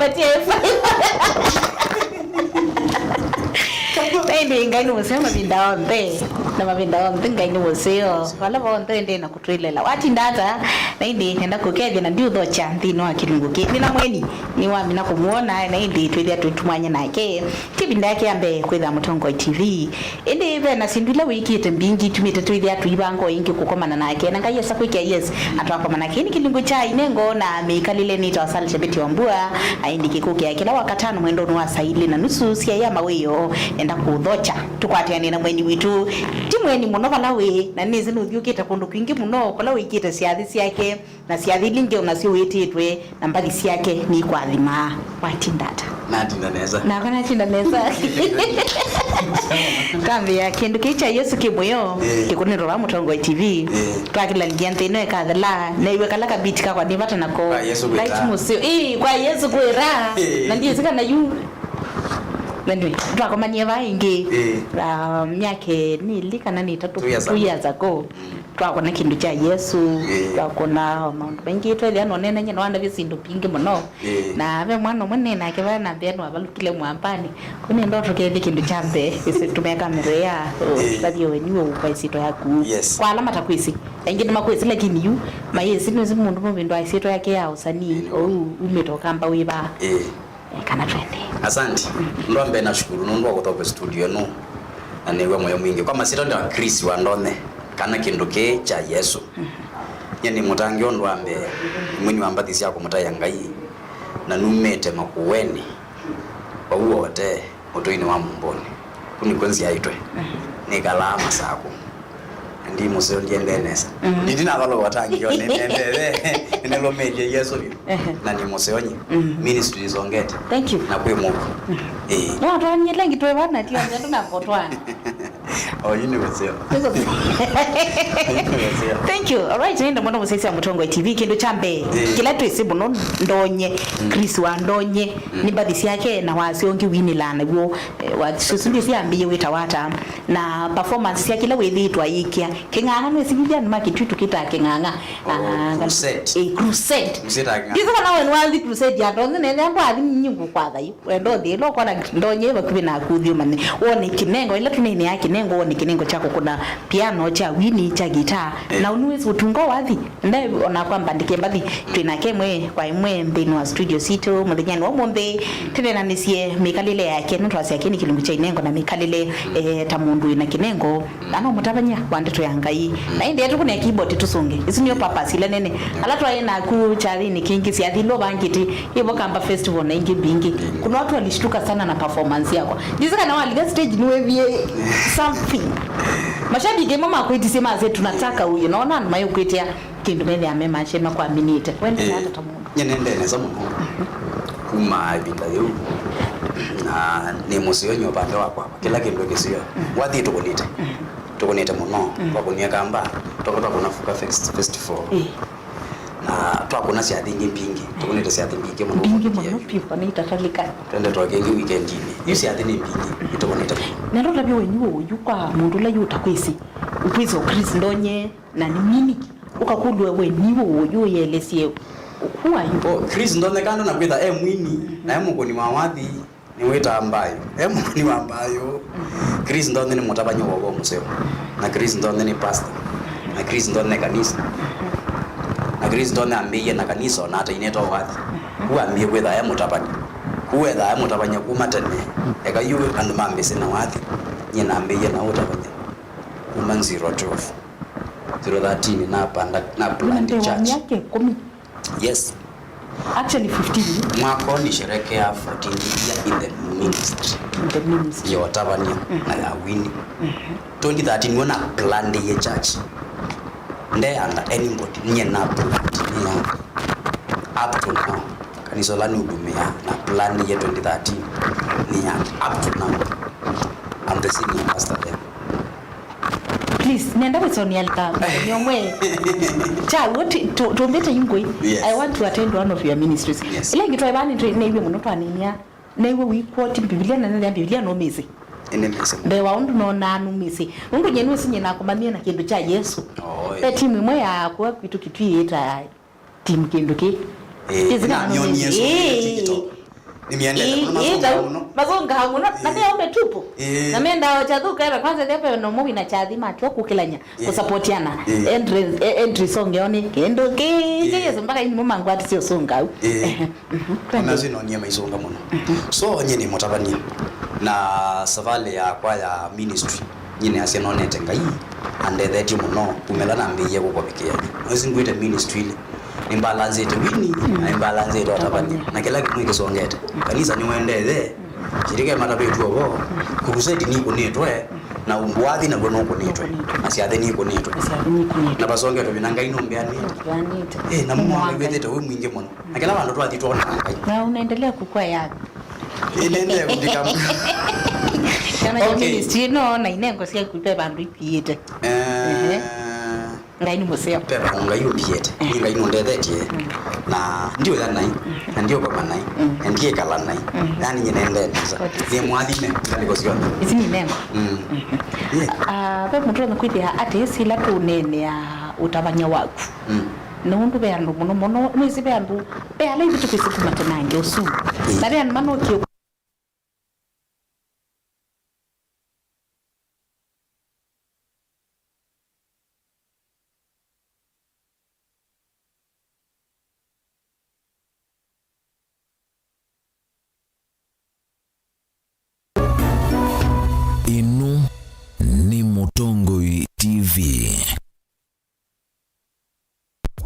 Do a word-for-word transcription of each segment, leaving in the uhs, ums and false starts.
Patie five. Na ĩndĩ Ngai nĩ mũseo mavinda onthe. Na mavinda onthe Ngai nĩ mũseo. Vala vonthe ĩndĩ na kũtwĩlela. Watinda ata? Na ĩndĩ nenda kũkethya na ndiũthokya nthĩnĩ wa kĩlungu kĩĩ. Nĩ na mweni, nĩ wamina kũmwona, na ĩndĩ twĩthĩa twĩtumwanya nake. Ti ĩvinda yake ya mbee kwĩtha Mũtongoi T V. Ĩndĩ ve na syĩndũ ila wĩkĩte mbingĩ itumĩte twĩthĩa tũivanga o ĩngĩ kũkomana nake. Na Ngai esa kwĩkĩa yes, na twakomana nake. Nĩ kĩlungu kya inengo na mĩkalĩle nĩ ta Salsha Betty Wambua, aĩndĩ kĩkũkĩa kĩla Wakatano mwendonĩ wa saa ilĩ na nusu sya ya mawĩoo. Enda kũthokya. Tũkwatĩanĩe na mweni witũ. Ti mweni mũno vala wĩ, na nĩsĩ nũthiũkĩte kũndũ kwingĩ mũno, kũla wĩkĩte syathĩ syake. Na syathĩ ilingĩ onasyo wĩtĩtwe, na mbathi syake nĩikwathima. Watinda ata? Natinda nesa. Nakwa natinda nesa. Twambĩa kĩndũ kĩu kya Yesu kĩ mũyo, eh, kĩkũnĩtwa va Mũtongoi T V. Eh. Twakĩlangia nthĩ ĩno ĩkathela, na iwe kala kabiti kakwa nĩ vata nako. Kwa Yesu kwĩra. Right mũseo. Ĩĩ, kwa Yesu kwĩra. Eh. Na ndiĩsĩ kana yu. Anyway, twakomanie vaa ĩngĩ. Eh. Ah, myaka nĩ ĩlĩ kana nĩ ĩtatũ, two years ago. Two years ago. Mm. Twakona kĩndũ kya Yesu, ĩĩ, twakona o maũndũ maingĩ, twethĩa nonenany'a na wandavya syĩndũ mbingĩ mũno. Ĩĩ. Na ve mwana ũmwe nĩ nake vaa na mbee nĩwavalũkile mwambanĩ. Kũu nĩ ndoto kethĩ kĩndũ kya mbee, ĩsĩ tũmeka mĩrũĩa, ĩĩ, tũtavye weni wau kwa ĩsyĩtwa yaku. Yes. Kwa ala matakwĩsĩ, aingĩ nĩmakwĩsĩ, lakini yu mayĩsĩ, nĩsĩ mũndũ mũvĩndwa ĩsyĩtwa yake ya ũsanii, ĩĩ, ũu umĩte ũkamba wĩva. Ĩĩ. Eh, kana twende. Asante. Ũndũ wa mbee nashukuru nũndũ wa kũthoka studio ĩno. Na nĩw'a mũyo mwingĩ. Kwa masyĩtwa nĩ Chris Wandonye, kana kĩndũ kĩĩ kya Yesu. Mhm. Nyie nĩ mũtangĩĩo ũndũ wa mbee, mwini wa mbathi sya kũmũtaĩa Ngai. Na numĩte Makueni, vau wote, mũtũinĩ wa Mũmbũnĩ. Kũu nĩkw'o nzyaĩtwe. Mhm. Nĩkalaa Masakũ. Ndi mũseo, ndiendee nesa. Mhm. Ndinavalũka tangĩĩo, nĩnendee, nĩnĩlũmĩĩlye Yesu vyũ. Ehe. Na nĩ mũseo nyie. Mhm. Ministry isongete. Thank you. Na kwĩ mũku. Mhm. Ĩĩ. No, twanyie lengi twĩ vana, ti andũ na kotwana. Oh, yu nĩ mũseo. Nĩ mũseo. Yu nĩ mũseo. Thank you. All right, nĩenda mũno mũsyaĩĩsya Mũtongoi T V, kĩndũ kya mbee, ĩĩ, kĩla twĩsĩ mũno, Ndonye, mm, Chris Wandonye, mm, nĩ mbathi syake na wasya ũngĩ winĩlaa naw'o. Eh, wa, susu ndio siambie wita wata na performance sya kĩla wĩthĩĩtwe ayĩkĩa. Kĩng'ang'a nĩwĩsĩ viliani ma Kĩtui tũkĩtaa Kĩng'ang'a. Oh, ah, crusade. Eh, crusade. Crusade ya Kĩng'ang'a. Ndizo kana we nĩwathi crusade ya Ndonye, nethĩa ndwathi nyinyi ngũkwatha yu. Wenda ũthi ĩla ũkona Ndonye vakuvĩ naku ũthi ũmanye. Wone kĩnengo, ĩla tũneenea kĩnengo, wone kĩnengo kya kũkũna piano, kya wini, kya guitar. Eh. Na nĩwĩsĩ ũtunga wathi. Nde ona kwamba ndike mbathi, twĩ nake ĩmwe kwa ĩmwe nthĩnĩ wa studio sitũ mũthenyanĩ wa ũmũnthĩ, tũneenanĩsye mĩkalĩle yake, nũndũ twasya kĩ nĩ kĩlungu kya inengo na mĩkalĩle, eh, ta mũndũ wĩ na kĩnengo, na no mũtavany'a wa ndeto ya Ngai. Na ĩndĩ tũkũnĩa keyboard tũsũnge. Isu nĩyo purpose ila nene. Ala twaĩ naku kyathĩnĩ kĩngĩ, syathi ila ũvangĩte, ĩvo Kamba Festival na ingĩ mbingĩ. Kuna watu walishtuka sana na performance yakwa. Ndĩsĩ kana walika stage nĩwĩvie something. Mashabiki ĩmwe makwĩtisye masye, "Tunataka huyu." Naona andũ mayũkwĩtĩa. Kĩndũ methĩa me maasya makwaminĩte. Wendete ata ta mũndũ? Nyie nĩendee nesa mũno. Kuma ĩvinda yĩu, na nĩ mũseo nyie ũvande wakwa. Kĩla kĩndũ kĩseo. Wathi tũkũnĩte. Tũkũnĩte mũno. Twakũnie Kamba. Twaka twakũna Fuka Fest-, Festival. Ĩĩ. Na twakũna syathi ingĩ mbingĩ. Tũkũnĩte syathi mbingĩ mũno. Mbingĩ mũno vyũ, kana itatalĩka. Twende twake ĩngĩ weekendinĩ. Yu syathi nĩ mbingĩ. Nĩtũkũnĩte mũno. Na ndotavya wenyu ũyu kwa mũndũ ũla yu ũtakwĩsĩ. Ũkwĩsĩ o Chris Ndonye. Na nĩ mwini. Ũkakũlw'a we nĩ ũũ ũyũ ũyelesye who are you? Oh, Chris Ndonye kando na kwĩtha e mwini, na e mũkũni wa wathi, nĩwĩtaa mbayo. E mũkũni wa mbayo. Chris Ndonye nĩ mũtavany'a wa ũvoo mũseo. Na Chris Ndonye nĩ pastor. Na Chris Ndonye nĩ kanisa. Na Chris Ndonye ambĩie na kanisa ona atainĩte o wathi. Kũu ambie kwĩtha e mũtavany'a. Kũu ethaa e mũtavany'a kuma tene. Eka yu andũ mambĩsĩ na wathi. Nyie nambĩie na ũtavany'a. Kuma zero twelve. Zero thirteen napanda, na plant church. Myaka ĩkũmi. Yes. Actually fifteen. Mwaka ũũ nisherekea fourteen year in the ministry. In the ministry. Ya ũtavany'a na ya wini. Twenty thirteen wona plant ye church. Nde under anybody, nye na plant, nye up to now. Kanisa ũla nĩũndũmĩa na plant ye twenty thirteen, nye up to now. I'm the senior pastor there. Please, nenda kwĩsonea lika mũthenya ũmwe. Chau, tũmbĩte ingũi. Yes. I want to attend one of your ministries. Yes. Ĩla ĩngĩ twaĩ vaa nĩtwĩ-, nĩiw'e mũno twanĩnĩa. Nĩiw'e wĩkwoti Mbivilia na nĩthĩa Mbivilia nũmĩsĩ. Nĩmĩsĩ. Mbee wa ũndũ nonaa nũmĩsĩ. Nũndũ nyie nĩwĩsĩ nyie nakũmanyie na kĩndũ kya Yesu. Oh, ve timu ĩmwe ya kũa kwitũ Kitui yĩtaa Team kĩndũ kĩ. Eh, ĩsĩ kana nĩonie nũmĩsĩ. Ĩĩ. Nĩmĩendete mũno, ĩĩ, masũngaa mũno. Masũngaa mũno, na nĩ aume tupu. Ĩĩ. Na mendaa o kyathuka eva kwanza, ethĩa ve na ũmwe wĩna kyathi matw'a kũkĩlany'a, ĩĩ, kũsapotiana. Ĩĩ. Entries, e-, entries ongeo nĩ kĩndũ kĩngĩ, ĩĩ, Yesũ, mpaka inimo mangwatisye ũsũngau. Ĩĩ. Ehe. Mhm. Ona asu nonie maisunga mũno. Mhm. So, nyie nĩ mũtavany'a. Na savalĩ yakwa ya ministry, nyie nĩasya nonete Ngai andethetye mũno kuma ĩla nambĩĩie kũkovikĩa. Nĩsĩ ngwĩte ministry-inĩ. Nĩmbalanzĩte wini, mm, na nĩmbalanzĩte ũtavany'a. Ũtavany'a. Na kĩla kĩmwe kĩsongete. Mm. Kanisa nĩwendete. Mm. Shirika ĩmatavĩtw'e ũvoo. Mm. Kuruseti nĩkũnĩtwe. Mm. Na ũmbũathi naw'o nũkũnĩtwe. Nũkũnĩtwe. Na syathĩ nĩkũnĩtwe. Na syathĩ nĩkũnĩtwe. Na vasongetwe vinya Ngai nũmbĩanĩte. Nũmbĩanĩte. Eh, na mũno wa Ngai wĩthĩte wĩ mwingĩ mũno. Na kĩla vandũ twathi twona Ngai. Na unaendelea kukua yaku. Ĩnendeea kũndika mũno. Kana okay. Ministry no na inengo syaku ve vandũ ithiĩte. Eh, ehe. Ngai nĩ mũseo. Ve vandũ Ngai ũthiĩte. Eh. Nĩ Ngai nũndethetye. Mm. Na ndiũya naĩ. Mm. Na ndiũkoma naĩ. Mm. Na ndiĩkala naĩ. Mm. Yani nyie nendee nesa. Nĩ mwathime ngalĩko syonthe. Ici nĩ nengo. Mm. Mm-hmm. Yeah. Ah, ve mũndũ ũkwĩthĩa atĩ sila tũneenea ũtavany'a waku. Mm. Nũndũ ve andũ mũno mũno, nĩsĩ ve andũ, ve ala ithyĩ tũkwĩsĩ kuma tene angĩ ũsu. Mm. Na ve andũ manokie Ĩno nĩ Mũtongoi T V.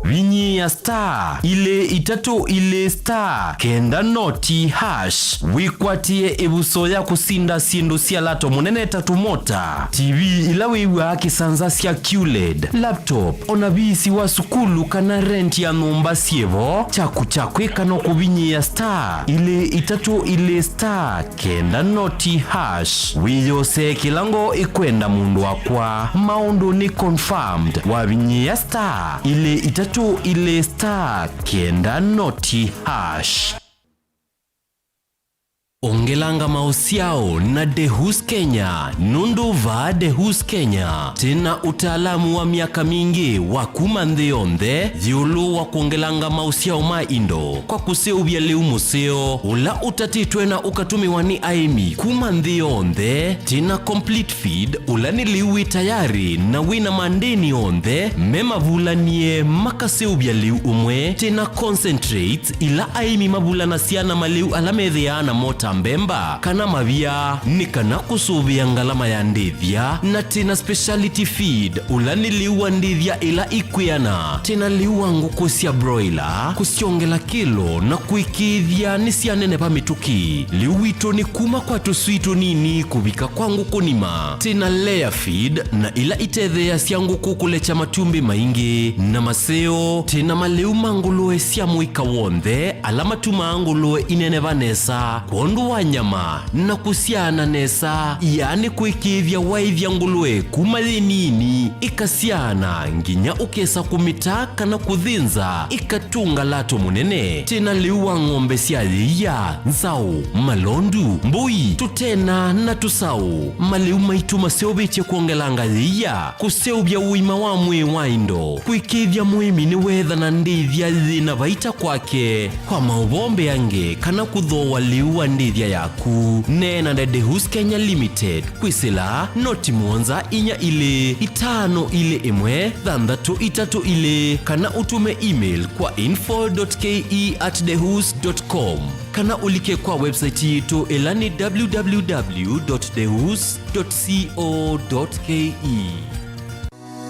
Vinyĩĩa star ilĩ itatũ ilĩ star kenda noti hash wĩkwatĩe ĩvuso ya kũsinda syĩndũ sya lato mũnene ta tũmota, T V ila wĩw'aa kĩsanza sya Q led, laptop, o na viisi wa sukulu kana rent ya nyũmba syĩvo. Kyaku kya kwĩka no kũvinyĩĩa star ilĩ itatũ ilĩ star kenda noti hash. Wĩyosee kĩla ngoo ĩkwenda, mũndũ wakwa. Maũndũ nĩ confirmed. Wavinyĩĩa star ilĩ itatũ ilĩ star kenda noti hash. Ongelanga maũsyao na Dehus Kenya, nũndũ vaa Dehus Kenya twĩ na ũtaalamu wa myaka mingĩ wa kuma nthĩ yonthe ĩũlũ wa kwongelanga maũsyao ma indo kwa kũseũvya lĩu mũseo ũla ũtatĩtwe na ũkatũmĩwa nĩ aĩmi kuma nthĩ yonthe. Twĩ na complete feed, ũla nĩ lĩu wĩ tayarĩ na wĩ na mandĩni onthe me mavulanie makaseũvya lĩu ũmwe. Twĩ na concentrates, ila aĩmi mavulanasya na malĩu ala methĩaa namo ta mbemba kana mavia, nĩ kana kũsũvĩa ngalama ya ndĩthya. Na twĩ na speciality feed, ũla nĩ lĩu wa ndĩthya ĩla ikwĩana. Twĩ na lĩu wa ngũkũ sya broiler, kũsyongela kĩlo na kũĩkĩĩthya nĩsyaneneva mĩtũkĩ. Lĩu witũ nĩ kuma kwa tũswii tũnini kũvika kwa ngũkũ nima. Twĩ na layer feed, na ila itetheeasya ngũkũ kũlekya matumbĩ maingĩ. Na maseo, twĩ na malĩu ma ngũlũe sya mũika w'onthe, ala matumaa ngũlũe ineneva nesa kwondũ wa nyama na kũsyaana nesa, yaani kũĩkĩĩthya waĩthya ngũlũe kuma yĩ nini, ĩkasyaana nginya ũkesa kũmĩta kana kũthĩnza, ĩkatũnga lato mũnene. Twĩ na lĩu wa ng'ombe sya yĩia, nzaũ, malondu, mbũi, tũtena na tũsaũ. Malĩu maitũ maseũvĩtye kwongelanga yĩia, kũseũvya ũima wa mwĩĩ wa indo, kũĩkĩĩthya mũĩmi nĩweethana ndĩthya yĩ na vaita kwake. Kwa maũvoo mbeange kana kũthooa lĩu wa ndĩthya yaku, neena na Dehus Kenya Limited kwĩsĩla noti mũonza inya ilĩ itano ilĩ ĩmwe thanthatũ itatũ ilĩ, kana ũtũme email kwa info dot K E at dehus dot com, kana ũlike kwa website yitũ, ĩla nĩ W W W dot dehus dot co dot K E.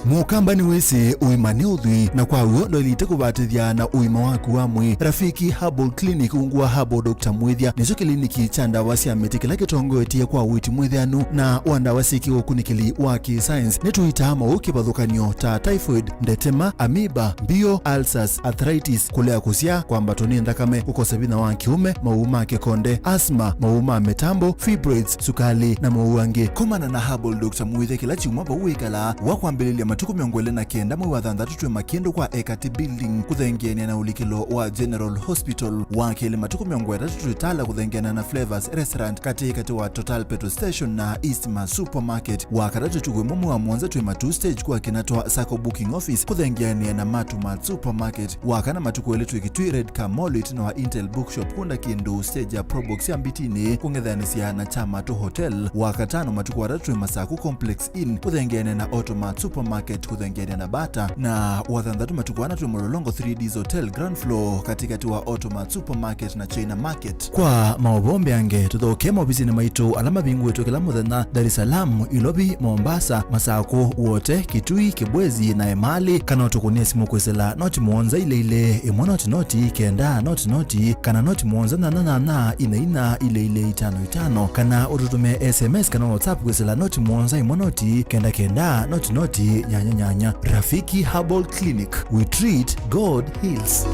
Mũkamba nĩwĩsĩ ũima nĩ ũthwii, na kwa w'o ndwaĩlĩte kũvatĩthya na ũima waku wa mwĩĩ. Rafiki Herbal Clinic ungu wa Herbal Doctor Mwĩthya nĩkyo kĩliniki kya ndawa sya mĩtĩ kĩla kĩtongoetye kwa ũiiti mwĩthĩanu na wa ndawa syĩ kĩũkunĩkĩli wa kĩ-science. Nĩtũitaa maũũ kĩvathũkany'o ta typhoid, ndetema, amoeba, mbio, ulcers, arthritis, kũlea kũsyaa, kwambatwa nĩ nthakame, kũkosa vinya wa kĩũme, maũũ ma kĩkonde, asthma, maũũ ma mĩtambo, fibroids, sukalĩ, na maũũ angĩ. Komana na Herbal Doctor Mwĩthya kĩla kyumwa vau wĩkalaa wa kwambĩlĩlya Matukũ mĩongo ĩlĩ na kenda mwei wa thanthatũ twĩ Makĩndũ kwa Ekati Building kũthengeanĩa na ũlikĩlo wa General Hospital. Wa kelĩ matukũ mĩongo ĩtatũ twĩ Tala kũthengeanĩa na Flavors Restaurant katĩ katĩ wa Total Petrol Station na East Mart Supermarket. Wa katatũ ĩtukũ ĩmwe mwei wa mũonza twĩ Matuu Stage kwa Kinatwa Sacco Booking Office kũthengeanĩa na Matu Mart Supermarket. Wa kana matukũ elĩ twĩ Kitui Red Car Mall ĩtina wa Intel Bookshop kũnda kĩndũ stage ya Probox ya Mbitinĩ kũng'ethanĩsya na Kyamatu Hotel. Wa katano matukũ atatũ twĩ Masaku Complex Inn kũthengeanĩa na Automat Supermarket kũthengeanĩa na Bata, na wa thanthatũ matukũ ana twĩ Mlolongo three Ds Hotel ground floor katĩkatĩ wa Automat Supermarket na China Market. Kwa maũvoo mbeange, tũthoke maovisinĩ maitũ ala mavingũĩtwe kĩla mũthenya, Dar es Salaam, Ilovi, Mombasa, Masakũ, Wote, Kitui, Kibwezi na Emali, kana ũtũkũnĩe simũ kwĩsĩla noti mũonza ilĩ ilĩ, ĩmwe noti noti, kenda noti noti, kana noti mũonza nyanya nyanya, ina ina, ilĩ ilĩ, itano itano, kana ũtũtũmĩe S M S kana WhatsApp kwĩsĩla noti mũonza ĩmwe noti, kenda kenda, noti noti, nyanya nyanya. Rafiki Herbal Clinic, we treat, God heals.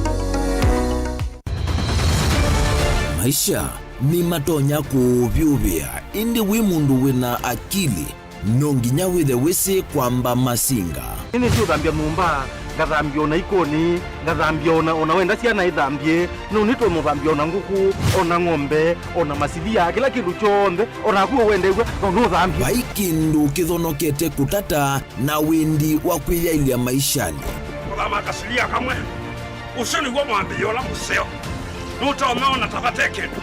Maisha nĩmatonya kũũvyũvĩa, ĩndĩ wĩ mũndũ wĩna akili, no nginya wĩthe wĩsĩ kwamba masinga. Nĩnĩsĩ ũthambya nyũmba, ngathambya ona ikonĩ, ngathambya ona, ona wenda syana ithambye, no nĩtũmũthambya ona ngũkũ, ona ng'ombe, ona masilia, kĩla kĩndũ kyonthe, onaku ũwendew'a, no nũthambye. Vai kĩndũ kĩthonokete kũtata na wĩndi wa kwĩyaĩlya maishanĩ. Kũthama kasilia kamwe. Ũsu nĩw'o mwambĩĩo ũla mũseo. Nũtonya ona ta vate kĩndũ.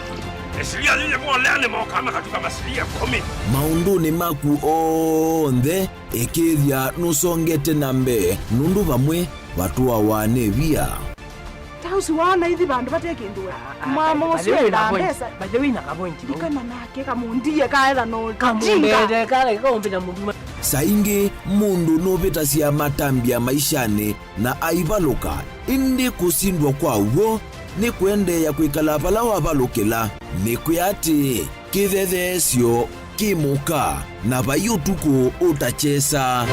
Ĩsilia yĩyĩvolea nĩmokaa makatuka masilia ĩkũmi. Maũndũnĩ maku onthe, ĩkĩĩthya nũsongete na mbee, nũndũ vamwe vatũawa nĩ via. Ta ũsu waana ithi vandũ vate kĩndũ we. Mama ũsu endaa mbesa. Ndikana nake kamũndie kaetha no jinga. Saa ingĩ mũndũ nũvĩtasya matambya maishanĩ na aivalũka, ĩndĩ kũsindwa kwa w'o nĩ kũendeea kwĩkala vala wavalũkĩla. Nĩkwĩa atĩĩ, kĩthetheesyo kĩ mũka, na vai ũtukũ ũtakyesa.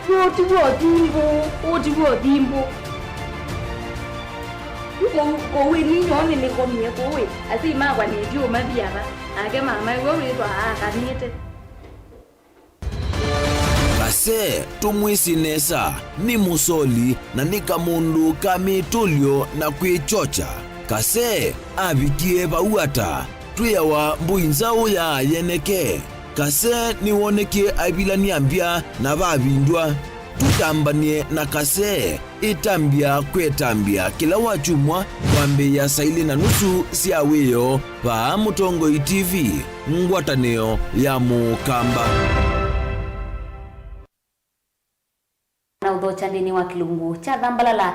Ũũ ti w'o thimbũ, ũũ ti w'o thimbũ. Kũu, kũu ĩni nyoo nĩnĩkomie kũu ĩ, asyai makwa nĩtyo mathiaga, nake mama ĩwe wĩthwa akanĩte. Kase tũmwĩsĩ nesa, nĩ mũsoli na nĩ kamũndũ ka mĩtũlyo na kwĩkyokya. Kase avikie vau ata? Twĩawa mbũi nzaũ ya ayeneke. Kase nĩwonekie aivilany'a mbya na vavindwa. Tũtambany'e na Kase. Ĩtambya kwĩtambya kĩla wakyumwa kwambĩĩa saa ilĩ na nusu sya wĩoo vaa Mũtongoi T V, ngwatanĩo ya Mũkamba. Na ũthokya nthĩnĩ wa kĩlungu kya Thambalala.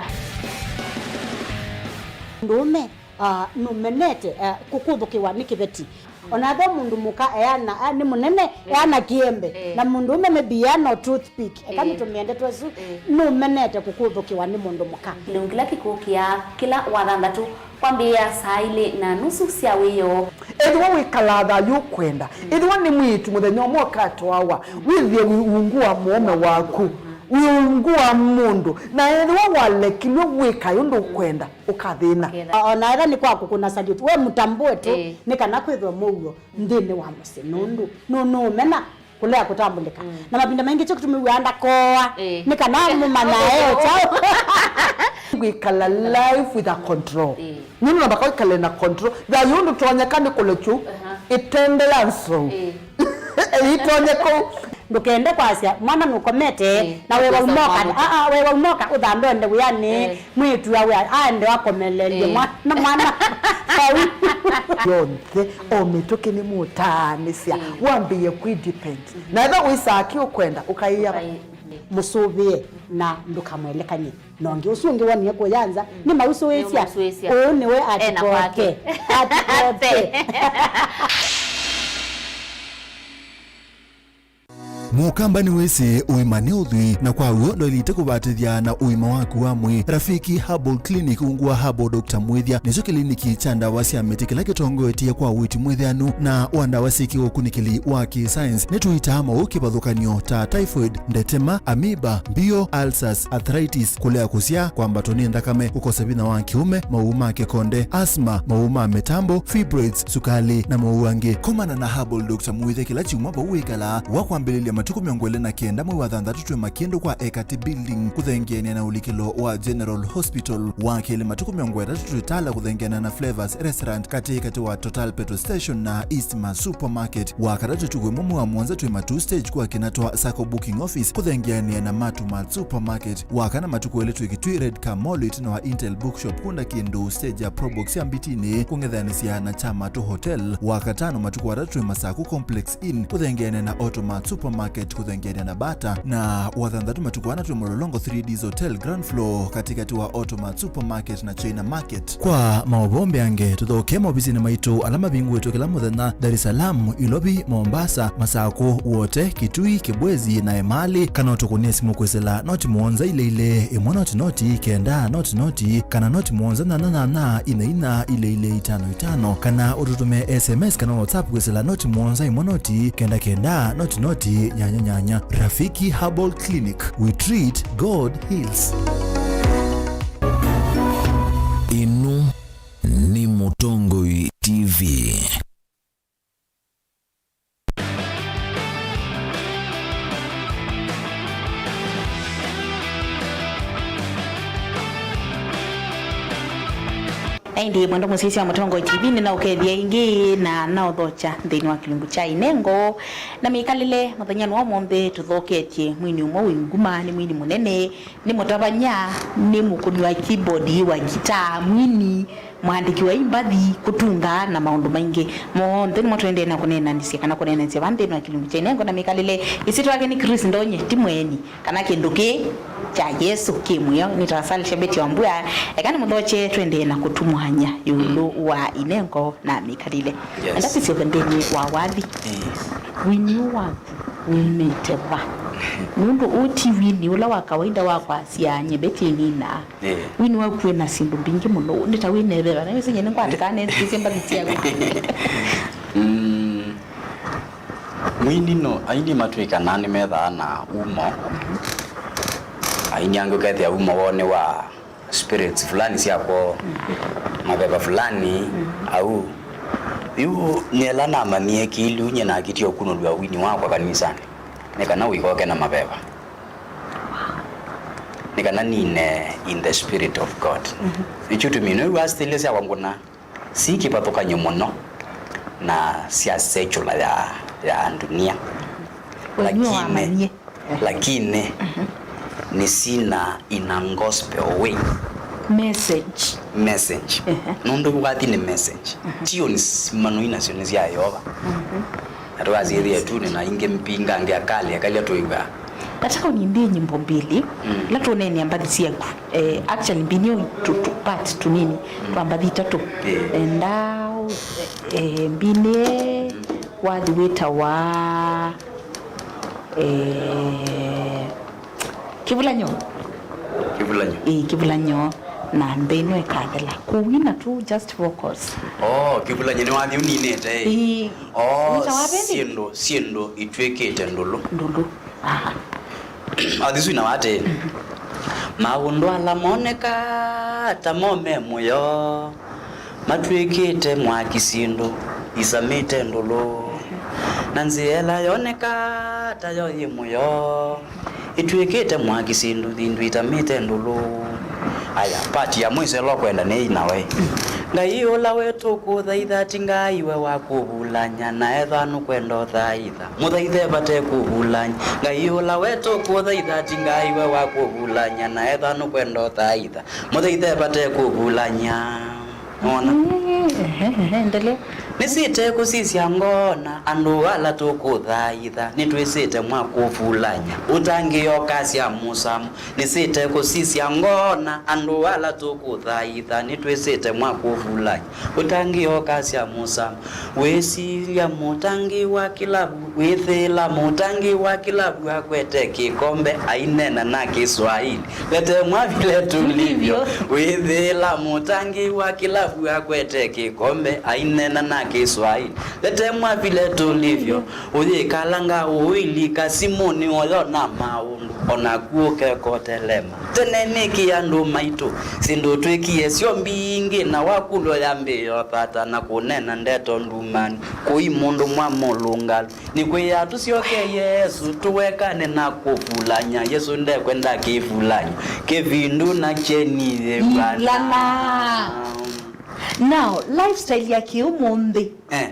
Mũndũũme, ah, nũmenete, ah, kũkũthũkĩwa nĩ kĩveti. Ona ethĩwa mũndũ mũka eana, a, nĩ mũnene, eana kĩembe, na mũndũũme maybe eana o toothpick, eka nĩtũmĩe ndeto ĩsu, nũmenete kũkũthũkĩwa nĩ mũndũ mũka. Kĩlungu kĩla kĩkũkĩa kĩla wathanthatũ kwambĩĩa saa ilĩ na nusu sya wĩoo. Ethĩwa wĩkalaa thayũ ũkwenda, ethĩwa nĩ mwĩĩtu mũthenya ũmwe ũkatwawa, wĩthĩe wĩ ungu wa mũũme waku, wĩ ungu wa mũndũ, na ethĩwa walekilw'e wĩkae ũndũ ũkwenda, ũkathĩna. Ũkethĩa. O-, ona ethĩwa nĩ kwa kũkũna salute, we mũtambũe tu, nĩ kana kwĩthwe mũuo nthĩnĩ wa mũsyĩ, nũndũ nũ-, nũũmena kũlea kũtambũlĩka. Na mavinda maingĩ kyo kĩtumi wĩaa ndakoa, nĩ kana mũmanya e kyaũ. Kwĩkala life with a control. Nũndũ namba kwĩkale na control. Thayũ ndũtonyeka nĩ kũlekyu ĩtende ya nsou. Ĩitonye kũu. Ndũkende kwasya mwana nũkomete, na we waumoka, aa, we waumoka ũthambe ũende wĩanĩ, mwĩĩtu awe aende akomelelye mwana, mwana vau. Yonthe, o mĩtũkĩ nĩ mũtaanĩsya, wambĩĩe kwĩ depend. Na ethĩwa wĩsaa kĩ ũkwenda, ũkaĩa mũsũvĩe na ndũkamwelekany'e. Na ũngĩ ũsu ũngĩ wonie kũya nza, nĩmausũĩsya. Nĩmausũĩsya. Ũũ nĩwe ena atikote kwake. Atikote. Mũkamba nĩwĩsĩ ũima nĩ ũthwii, na kwa w'o ndwaĩlĩte kũvatĩthya na ũima waku wa mwĩĩ. Rafiki Herbal Clinic ungu wa Herbal Doctor Mwĩthya nĩkyo kĩliniki kya ndawa sya mĩtĩ kĩla kĩtongoetye kwa ũiiti mwĩthĩanu na wa ndawa syĩ kĩũkunĩkĩli wa kĩ-science. Nĩtũitaa maũũ kĩvathũkany'o ta typhoid, ndetema, amoeba, mbio, ulcers, arthritis, kũlea kũsyaa, kwambatwa nĩ nthakame, kũkosa vinya wa kĩũme, maũũ ma kĩkonde, asthma, maũũ ma mĩtambo, fibroids, sukalĩ, na maũũ angĩ. Komana na Herbal Doctor Mwĩthya kĩla kyumwa vau wĩkalaa wa kwambĩlĩlya Matukũ mĩongo ĩlĩ na kenda mwei wa thanthatũ twĩ Makĩndũ kwa Ekati Building kũthengeanĩa na ũlikĩlo wa General Hospital. Wa kelĩ matukũ mĩongo ĩtatũ twĩ Tala kũthengeanĩa na Flavors Restaurant katĩ katĩ wa Total Petrol Station na Eastmart Supermarket. Wa katatũ ĩtukũ ĩmwe mwei wa mũonza twĩ Matuu Stage kwa Kinatwa Sacco Booking Office kũthengeanĩa na Matumat Supermarket. Wa kana matukũ elĩ twĩ Kitui Red Car Mall ĩtina wa Intel Bookshop kũnda kĩndũ stage ya Probox ya Mbitinĩ kũng'ethanĩsya na Chamatu Hotel. Wa katano matukũ atatũ twĩ Masaku Complex Inn kũthengeanĩa na Automat Supermarket kũthengeanĩa na Bata, na wa thanthatũ matukũ ana twĩ Mlolongo three Ds Hotel ground floor katĩkatĩ wa Automat Supermarket na China Market. Kwa maũvoo mbeange, tũthoke maovisinĩ maitũ ala mavingũĩtwe kĩla mũthenya, Dar es Salaam, Ilovi, Mombasa, Masakũ, Wote, Kitui, Kibwezi na Emali, kana ũtũkũnĩe simũ kwĩsĩla noti mũonza ilĩ ilĩ, ĩmwe noti noti, kenda noti noti, kana noti mũonza nyanya nyanya, inya inya, ilĩ ilĩ, itano itano, kana ũtũtũme S M S kana WhatsApp kwĩsĩla noti mũonza ĩmwe noti, kenda kenda, noti noti, nyanya nyanya. Rafiki Herbal Clinic, we treat, God heals. Ĩno nĩ Mũtongoi T V. Na ĩndĩ mwendwa mũsyaĩĩsya wa Mũtongoi T V, nĩnaũkethya ĩngĩ na naũthokya nthĩnĩ wa kĩlungu kya inengo na mĩkalĩle. Mũthenyanĩ wa ũmũnthĩ tũthoketye mwini ũmwe wĩ nguma, nĩ mwini mũnene, nĩ mũtavany'a, nĩ mũkũni wa keyboard wa ngitaa, mwini, mũandĩki wa imbathi, kũtunga na maũndũ maingĩ. Monthe nĩmo tũendee na kũneenanĩsya kana kũneenanĩsya vaa nthĩnĩ wa kĩlungu kya inengo na mĩkalĩle. Ĩsyĩtwa yake nĩ Chris Ndonye, ti mweni kana kĩndũ kĩĩ kya Yesũ kĩ mũyo. Nĩtawa Salisha Betty Wambua. Eka nĩmũthokye tũendee na kũtumwany'a ĩũlũ wa inengo na mĩkalĩle. Yes. Enda tũsyoke nthĩnĩ wa wathi. Eh. Wini ũũ waku umĩte va? Nũndũ ũũ ti wini ũla wa kawaida wa kwasya nyie Betty nina. Eh. Wini waku wĩ na syĩndũ mbingĩ mũno. Nĩ ta wĩ na ĩveva. Na wĩsĩ nyie nĩngwatĩkaa nethukĩĩsye mbathi syaku. Mm. Mwini no, aini matwĩkanaa nĩmethaa na umo. Aini angĩ ũkethĩa umo woo nĩ wa spirits fulani sya kwoo, maveva fulani, au. Yu nĩela namanyie kĩlĩu nyie nakĩtie ũkunũlw'a wini wakwa kanisanĩ. Nĩ kana ũikoke na maveva. Nĩ kana nine in the spirit of God. Nĩkyo tũmĩ nĩw'a style syakwa ngũna. Si kĩvathũkany'o mũno na sya secular ya, ya dunia. Wenyu lakini wamanyie. Lakini nĩ sina in a gospel way. Message. Message. Ehe. Nũndũ wathi nĩ message. Tunes manu inasyo nĩ sya Yeova. Na tũkasyĩthĩa tu nĩ na ingĩ mpingange akali akalya tũiw'a. Nataka uniimbie nyimbo mbili, mm, ila tuonene mbathi syaku. Eh, actually, mbini tu, tu, part tunini, mm, twa mbathi itatũ. Eh. Enda, eh, mbini, mm, wathi wĩtawa, eh, Kĩvulanyo. Kĩvulanyo. Ĩĩ, kĩvulanyo. Na nthĩ ĩno ĩkathela. Kũwina tu, just vocals. Oh, kĩvulanyo nĩ wathi ũninĩte, ĩ? Ĩĩ. Oh, wĩtawa vĩndĩ? Syĩndũ, syĩndũ itw'ĩkĩte ndũlũ. Ndũlũ. Aha. Athi sui na wate. Maũndũ ala monekaa ta mo me mũyo, matw'ĩkĩte mwaki syĩndũ isamĩte ndũlũ. Na nzĩa ĩla yonekaa ta yo yĩ mũyo, ĩtw'ĩkĩte mwaki syĩndũ, syĩndũ itamĩte ndũlũ. Aya, part ya mũico ĩla ũkwenda nĩ ĩinawe. Ngai ũla we tũkũthaitha ti Ngai we wa kũvulany'a, na ethwa nũkwenda ũthaitha, mũthaithe vate kũvulany'a. Ngai ũla we tũkũthaitha ti Ngai we wa kũvulany'a, na ethwa nũkwenda ũthaitha, mũthaithe vate kũvulany'a. Nona? Ehe, ehe, endelea. Nĩsĩte kũsisya ngoona andũ ala tũkũthaitha, nĩtwĩsĩte mwa kũvulany'a. Ũtangĩokasya mũsamo. Nĩsĩte kũsisya ngoona andũ ala tũkũthaitha, nĩtwĩsĩte mwa kũvulany'a. Ũtangĩokasya mũsamo. Wĩsilya mũtangi wa kĩlavu, wĩthĩĩla mũtangi wa kĩlavu akwete kĩkombe, aineena na Kĩswaili. Lete mwa vile tulivyo. Wĩthĩĩla mũtangi wa kĩlavu akwete kĩkombe, aineena na Kĩswaili. Lete mwa vile tulivyo. Ũyĩkalanga ũilika simũnĩ ũyona maũndũ. o naku ũkekotelema. Tene nĩkĩ andũ maitũ, syĩndũ twĩkie syo mbingĩ, na wakũlw'a yambĩĩa ũthata na kũneena ndeto ndumanu, kũi mũndũ mwa mũlũngalu. Nĩkwĩa tũsyoke Yesũ, tũwekane na kũvulany'a. Yesũ ndekwenda kĩvulany'o, kĩvindu na kyeni yĩvulana. Yĩvulana. Now, lifestyle ya kĩũmũnthĩ, eh,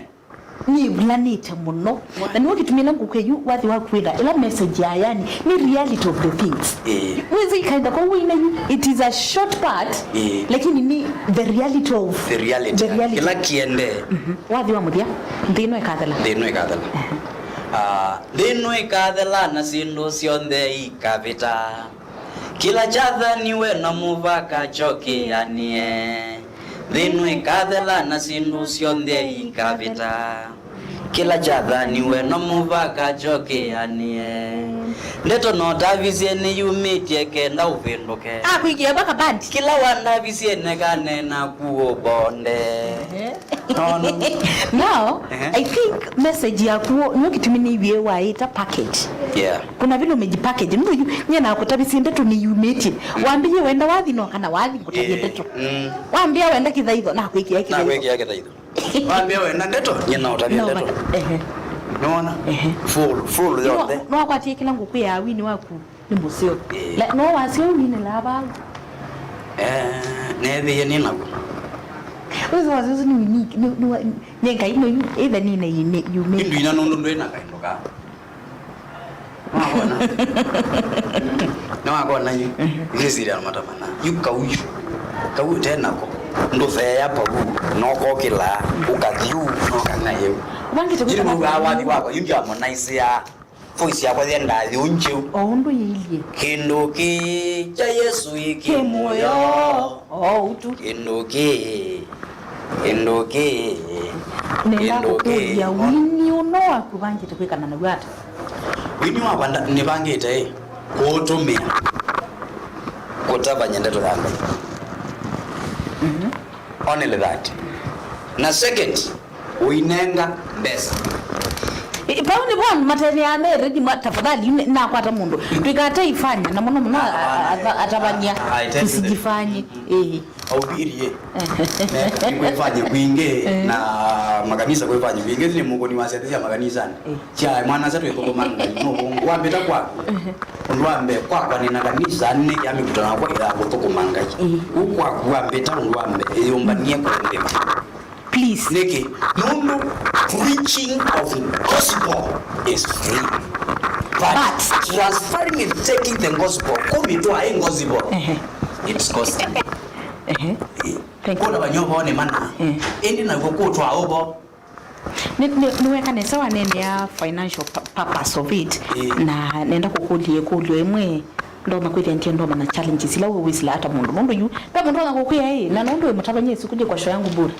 nĩĩvulanĩte mũno. Na nĩw'o kĩtumi ĩla ngũkũ ĩyu wathi waku wĩtha, ĩla message ya yani, nĩ reality of the things. Eh. Wĩsĩ ikaenda kwa wĩna yu, it is a short part, eh, lakini nĩ the reality of the reality. The reality. Kĩla kĩendee. Mhm. Wathi wa mũthya, nthĩ ĩno ĩkathela. Nthĩ ĩno ĩkathela. Aha. Ah, nthĩ ĩno ĩkathela na syĩndũ syonthe ikavĩta. Kĩla kyathaniwe na mũvaka kyokĩanĩe. Nthĩ ĩno ĩkathela na syĩndũ syonthe ikavĩta. Kĩla kyathaniwe na mũvaka kyokĩanĩe. Ndeto no tavisye nĩyumĩtye kenda ũvĩndũke. Akwĩkie mpaka band. Kĩla wandavisye nekaneena kuo bonde. Ehe. No, no. Now, ehe, I think message yaku nĩyo kĩtumi nĩw'ĩe waĩta package. Yeah. Kuna vile umejipackage. Nũndũ yu, nyie nakũtavisye ndeto nĩyumĩtye. Mm. Wambĩie wenda wathi no kana wathi ngũtavye, eh, ndeto. Mm. Wambĩa wenda kĩthaitho, nakwĩkĩa kĩthaitho. Nakwĩkĩa kĩthaitho. Wambĩa wenda ndeto, nyie naũtavya ndeto. No, ehe. Nĩwona? Ehe. Full, full yonthe. Nĩwakwatie kĩla ngũkwĩaa wini waku. Nĩ mũseo. Ĩĩ. Na, no wasyo ũu ninĩlaa vau. Eh, neethĩie nĩ naw'o. Wĩsĩ wasyo ũsu nĩ unique, nĩ, nĩ wa, nĩ Ngai no yu, either nine ine, yumĩte. Ĩndũ ina nũndũ ndwĩ na kaĩndo ka. Nĩwakona? Nĩwakona yu? Mhm. Ĩsĩsĩlya na matamana. Yu kau yu. Kau ũte nako. Ndũtheea pau. Nokokĩla. Ũkathi ũ. Nokang'aye ũ. Ũvangĩte kwĩka. Jiri mũvaa wathi wakwa. Yu ndyamonaisĩa. Voice yakwa yendaa yũngyĩu. O ũndũ yĩilyĩ. Kĩndũ kĩĩ kya Yesũ ĩ kĩ kĩ muoyo. Muoyo. O ũu tu. Kĩndũ kĩĩ, kĩndũ kĩĩ, nenda kĩndũ kĩĩ. Kũkũlya, wini ũno waku ũvangĩte kwĩkana naw'o ata? Wini wakwa nda-, nĩvangĩte ĩ, kũũtũmĩa kũtavany'a ndeto ya Ngai. Mhm. Only that. Na second, ũinenga mbesa. I-, pau nĩvo andũ matenĩaa me ready ma, tafadhali, nĩ-, nakwata mũndũ. Twĩkate ifanya, na mũno mũno a-, a-, a-, atavany'a, a-, a-, tusijifanye. Ĩĩ. Aubirie. Nĩkwĩfanye kwingĩ, eh, na makanisa kwĩfanye kwingĩ. Nĩ mũkoni wa syatĩ sya makanisani. Eh. Sya mwana-a-asa twĩthũkũma Ngai. No, wambĩta kwaku. Eh. Ũndũ wa mbee, kwakwa nĩ na kanisa, nĩ ya mĩkutano yakwa ya kũthũkũma Ngai. Eh. Ũu kwaku wambĩta ũndũ wa mbee, ĩyũmbanie kũndĩma. Please. Nĩkĩ? Nũndũ preaching of gospel is free. But, but transferring and taking the gospel, kũmĩtwaa ĩ gospel, ehe, it's costly. Ehe. Eh. Thank you. Kũtavany'a ũvoo nĩ mana. Eh. Ĩndĩ naw'o kũtwaa ũvoo. Nĩ, nĩ, nĩweka nesa waneenea financial pu-, purpose of it. Eh. Na nenda kũkũlya ĩkũlyo ĩmwe. Ndonya kwĩthĩa ndyĩ ndonya na challenges ila we wĩsĩla ata mũndũ. Nũndũ yu, ve mũndũ onya kũkwĩa ĩ, na nũndũ wĩ mũtavany'a ĩsuku ndyĩ kwa show yangu bure.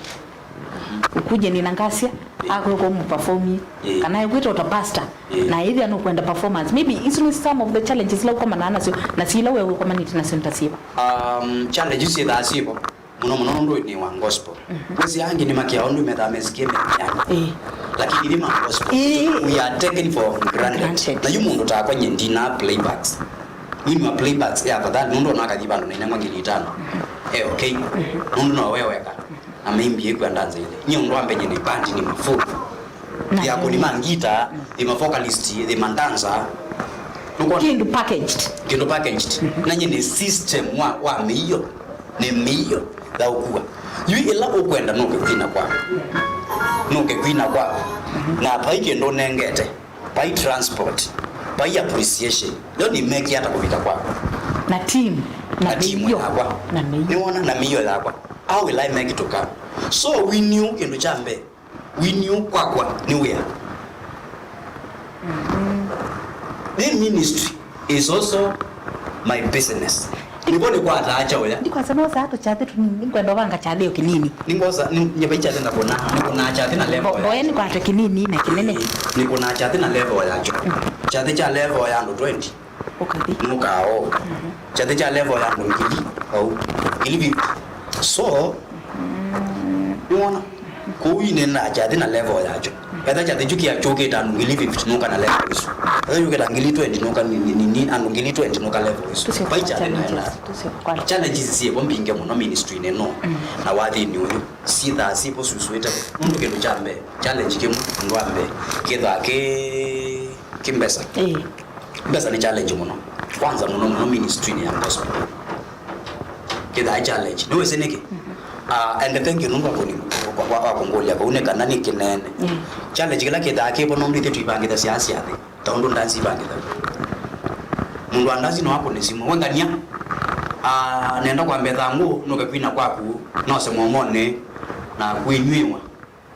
Ukuje nina ngasia, akwĩka ũmũperformie. Yeah. Kana ekwĩta ũta pastor, yeah, na ĩthĩa nũkwenda performance. Maybe isu nĩ some of the challenges ila ũkomanaa nasyo, na si ila we ũkomanĩte nasyo nĩ ta syĩva? Um, challenge isu syĩthaa syĩvo. Mũno mũno nũndũ nĩ wa gospel. Mhm. Wĩsĩ angĩ nĩmakĩaa ũndũ methaa mesikie mĩanĩ. Eh. Lakini ithyĩ ma gospel, eh, we are taken for granted. Granted. Na yu mũndũ takwa nyie ndina playbacks. Wini wa playbacks ya afadhali nũndũ ona akathi vandũ na inengwa ngili itano. Mhm. Eh, okay. Mhm. Nũndũ no we weka. Na maimbie ĩkw'a ndanza ile. Nyie ũndũ wa mbee nyie nĩ band nĩ mafull. Na ya kũnima ngita, nĩ ma vocalist, nĩ ma dancer. Nũkwona? Kĩndũ packaged. Kĩndũ packaged. Mhm. Na nyie nĩ system wa, wa mĩio. Nĩ mĩio ya ũkua. Yu ĩla ũkwenda nũke kwina kwaku. Nũke kwina kwaku. Mhm. Na vai kĩndũ ũnengete. Vai transport. Vai appreciation. Yo nĩ make ata kũvika kwaku. Na team. Na, na team mĩio yakwa. Na mĩio. Nĩwona na mĩio yakwa. How will I make it to come? So wini ũũ kĩndũ kya mbee. Wini ũũ kwakwa nĩ wĩa. Mm-hmm. This ministry is also my business. Nĩvo nĩkwataa kyaũya. Ndikwasa no saa tũkyathĩ tũnini, nĩngwenda ũvanga kyathĩ o kĩnini. Nĩngwosa, nĩ, nyie vai kyathĩ nakũna, nĩkũnaa kyathĩ na level ya. Mboya nĩkwate kĩnini na kĩnene. Ĩĩ, nĩkũnaa kyathĩ na level yakyo. Mm. Kyathĩ kya level ya andũ twenty. Ũkathi. Nũkaa o. Mhm. Kyathĩ kya level ya andũ ngili, au, ngili fifty. So, mhm, nĩwona? Kũu inendaa kyathĩ na level yakyo. Etha kyathĩ kyu kĩakyũkĩte andũ ngili fifty, nũka na level isu. Ethĩwa yũkĩta ngili twenty nũka ni, ni, ni, ni andũ ngili twenty nũka level ĩsu. Tusio kwa challenges, tusio kwa challenges syĩvo mbingĩ mũno ministry-inĩ ĩno. Mm. Na wathinĩ ũyũ, syĩthaa syĩvo syusũĩte. Nũndũ kĩndũ kya mbee, challenge kĩmwe, ũndũ wa mbee, kĩthaa kĩ, kĩ mbesa. Ĩĩ. Mbesa nĩ challenge mũno. Kwanza mũno mũno ministry-inĩ ya gospel. Kĩthaa challenge. Nĩwĩsĩ nĩkĩ? Mhm. Ah, and thank you nũndũ wa kũni-, wa, wa, wa kũngũlya kau nĩ kana nĩ kĩnene. Mm. Challenge kĩla kĩthaa kĩvo nũndũ ithyĩ tũivangĩthasya syathi. Ta ũndũ ndanzi ivangĩthaw'a. Mũndũ wa ndanzi no akũne simũ. We ngania, ah, nenda kwambĩa thangũ, nũke kwina kwaku, nose momonĩ, na kwĩnywĩwa.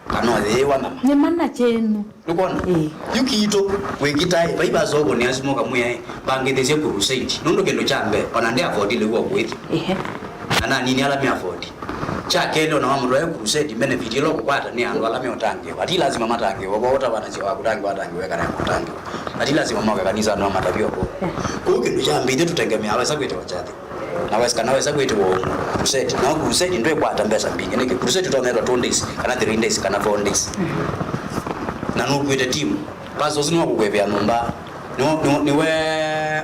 Kana ũyĩĩwa nyama. Nĩ mana kyenyu. Nĩkwona? Ĩĩ. Yu kiitũ, wĩkitae, vai vasovũnĩa simũ kamwĩae, mbangĩthĩsye crusade. Nũndũ kĩndũ kya mbee, ona ndĩ afford lĩu ũkwĩthya. Ĩhe. Na nanini ala me afford. Kya kelĩ, ona wamũtwae crusade, benefit ĩla ũkũkwata nĩ andũ ala meũtangĩĩwa. Ti lazima matangĩĩwe, kwa ũtavanasya wa kũtangĩĩwa, atangĩĩwe kana kũtangĩĩwa. Na ti lazima moke kanisa no matavyo kũu. Yeah. Kũu kĩndũ kya mbee, ithyĩ tũtengemeaa wesa kwĩtĩwa kyathĩ. Na wesa, kana wesa kwĩtĩwa crusade. Na crusade ndwĩkwata mbesa mbingĩ. Nĩkĩ? Crusade ũtonya ĩtwa two days, kana three days, kana four days. Mm-hmm. Na nũkuĩte team. Pastors nĩwe ũkũkwĩvĩa nyũmba. Nĩwe, nĩwe, nĩwe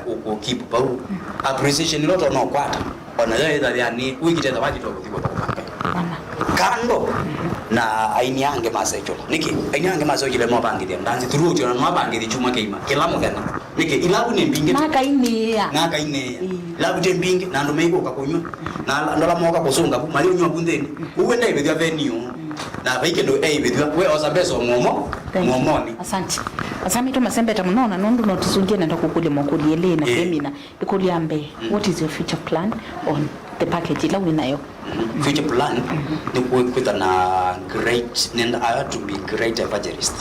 ũkũkeep vau. Mm. Appreciation ĩla ũtonya ũkwata. Ona yo ĩthathĩa nĩ wĩkĩte thawathi twa kũthi kũthũkũma Ngai. Mama. Kando, mm-hmm, na aini angĩ ma secular. Nĩkĩ? Aini angĩ ma secular mavangĩthya ndanzi throughout, ona mavangĩthya kyumwa kĩima, kĩla mũthenya. Nĩkĩ? Ilavu nĩ mbingĩ. Nakainĩĩa. Nakainĩĩa. Ĩĩ. Ilavu ti mbingĩ, na andũ meikũka kũnywa. Na ala, andũ ala moka kũsũnga vu, mayũnywa vu nthĩnĩ. Mm. Ũu ndaĩvĩthw'a venue. Mm. Na vai kĩndũ eĩvĩthw'a, we osa mbesa o momo, thank you, momonĩ. Asante. Asami tũmasembeta mũno, na nũndũ no tũsũngĩe nenda kũkũlya makũlyo elĩ na, ĩĩ, kwĩmina. Ĩkũlyo ya mbee, mm, what is your future plan on the package ĩla wĩ nayo? Mm-hmm. Future plan, mm-hmm, nĩ kwĩ-, kwĩtha na great, nenda, I want to be great evangelist.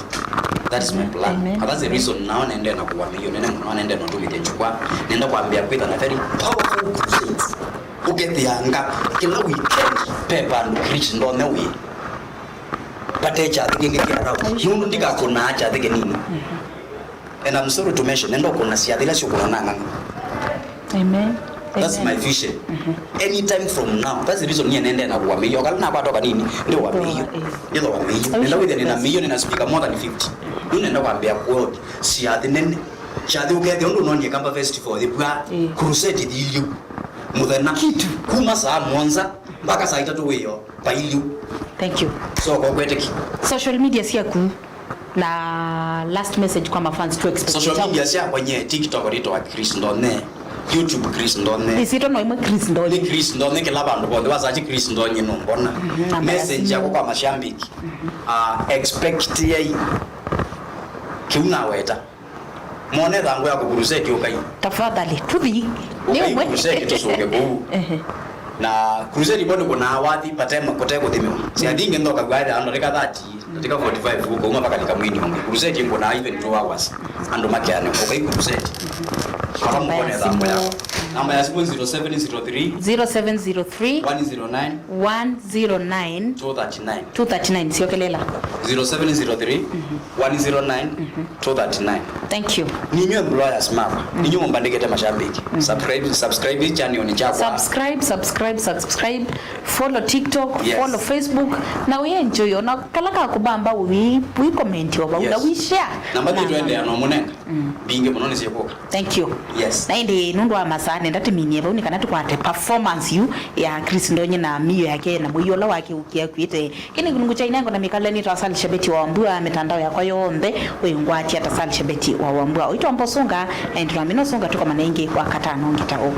That is my plan. Amen. And that's the reason now nende na kũwa mĩio nene mũno, nende na ũtũmĩthya njukwaa. Nenda kwambĩa kwĩtha na very powerful crusades. Ũkethĩanga kĩla weekend, ve vandũ Kristo ndonya wĩ. Vate kyathĩ kĩngĩ kĩ around. Nũndũ ndikakũnaa kyathĩ kĩnini. Mm-hmm. And I'm sorry to mention, nenda ũkũna syathĩ ila syũkũna na ng'ang'a. Amen. That's, amen, my vision. Mm-hmm. Anytime from now. That's the reason niye nende na kũwa mĩio. Kala nakwata kanini, ndi wa mĩio. Ĩĩ. Ndi wa mĩio. Nenda wĩthĩa nina mĩio, nina speaker more than fifty. Yu nenda kwambĩa quote syathĩ nene. Syathĩ ũkethĩa ũndũ ũnonie Kamba Festival, yĩvwa, ĩĩ, crusade ĩthilye. Mũthenya. Kitu. Kuma saa mũonza mpaka saa itatũ wĩyo. Pailiu. Thank you. So, kwa kweteki. Social media syaku na last message kwa mafans to expect. Social media syakwa nye TikTok rĩtwa Chris Ndone, YouTube Chris Ndone. Ĩsĩtwa no ĩmwe Chris Ndone. Nĩ Chris Ndone kĩla vandũ vonthe. Wasachi Chris Ndone nũmbona. Mhm, namba ya simu. Message yakwa kwa mashabiki. Mhm. Ah, expect yai. Kĩu naweta. Mone thangũ ya kũkuruseti ũkai. Tafadhali, tũthi. Ũkai nĩ ũmwe. Kuruseti tũsũke kũu. Ehe. Na kuruseti mboni kũnaa wathi, patema kũte kũthimĩwa. Syathi ingĩ nthokagw'a ĩthĩa andũ katika thirty, katika forty-five, ũkauma vakalika mwini ũngĩ. Kuruseti ngũnaa even two hours. Andũ makeanĩwa. Ũkai kuruseti. Kava mũkone thangũ yako. Namba ya simu zero seven zero three. Zero seven zero three. One zero nine. One zero nine. Two thirty-nine. Two thirty-nine, syokelela. Zero seven zero three, one zero nine, two thirty-nine. Thank you. Ninywe employers makwa, ninywe mũmbandĩkĩte mashabiki. Subscribe, subscribe channel ni chakwa. Subscribe, subscribe, subscribe. Follow TikTok, yes, follow Facebook. Na we enjoy, ona kala ka kubamba we, we comment over, na, yes, we share. Na mbathi twende ano mũnenga. Mbingĩ mũno nĩ syĩkũka. Thank you. Yes. Na ĩndĩ nũndũ wa masaa nenda tũminie vau nĩ kana tũkwate performance yu ya Chris Ndonye na mĩio yake na mũio ũla wake ũkĩa kwĩte. Kĩnĩ kĩlungu kya inengo na mĩkalĩle nĩ ta Sali Shabeti wa Wambua, mitandao yakwa yonthe wĩngwatia ta Sali Shabeti wa Wambua. Ũitwa Mbosunga, na ĩndĩ twamina ũsunga tũkomana ĩngĩ wakatano ngita ũũ.